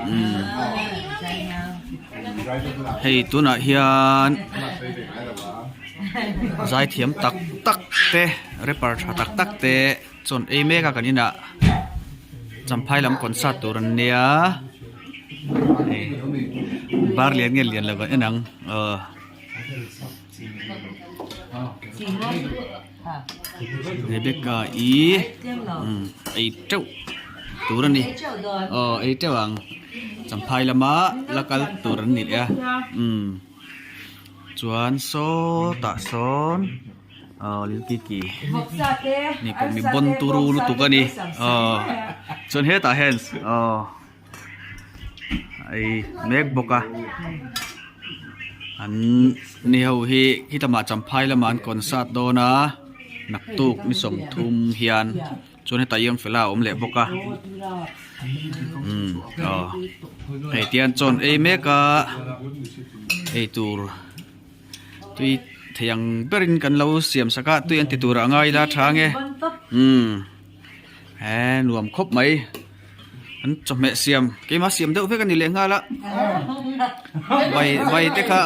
Umm hei tunah hian zaithiam tak tak te rapper tha tak tak te chuan ei mek a kan inah champhai lam concert tur an nia hei bar lian nge lian lo kan en ang aw. Rebecca i ei teuh tur a ni aw ei teuh ang champhai lama la kal tur an ni leh a umm chuan sawtah sawn aw lil kiki ni pawh mi bawn turu lutuk a ni aw chuan hetah hian aw. Ei mek bawk a an ni ho hi khitlama champhai lamah an concert dawn a naktuk ni sawmthum hian chuan hetah hian fela a awm leh bawk a umm aw hei tian chaw an ei mek a eitur tui thei ang berin kan lo siam sak a tui an ti turah a ngai ila tha ange umm. He nuam khawp mai an chawhmeh siam keimah siam deuh vek a ni leh nghal a vai vai te kha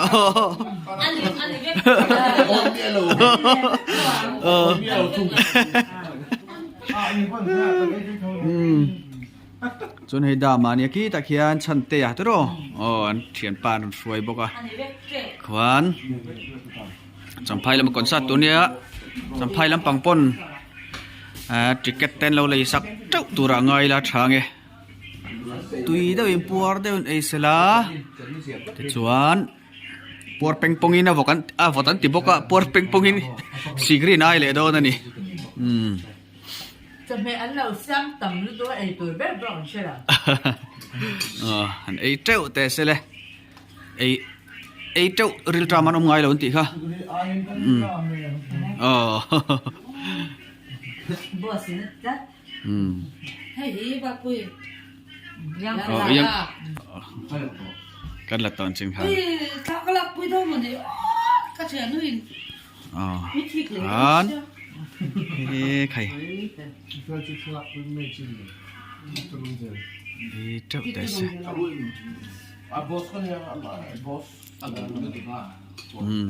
umm chuan hei dam ah nia khi tak hian chhante ah te rawh aw an thianpa an rawn hruai bawk a khuan champhai lama concert tur nia champhai lampang pawn. Ahh ticket te an lo lei sak teuh tur ah ngai ila a tha ange tui deuh in puar deuh in ei sela tichuan puar peng pawng in a vawk an a vawt an ti bawk a puar peng pawng in sikri in ai leh dawn a ni umm. Chawhmeh an lo siam tam lutuk a ei tur ber pawh an hre lo. Aw an ei teuh teh sele ei ei teuh rilṭam an awm ngai lo an tih kha umm aw umm kan la tawn chin kha aw khan he khai ei teuh teh se. Umm.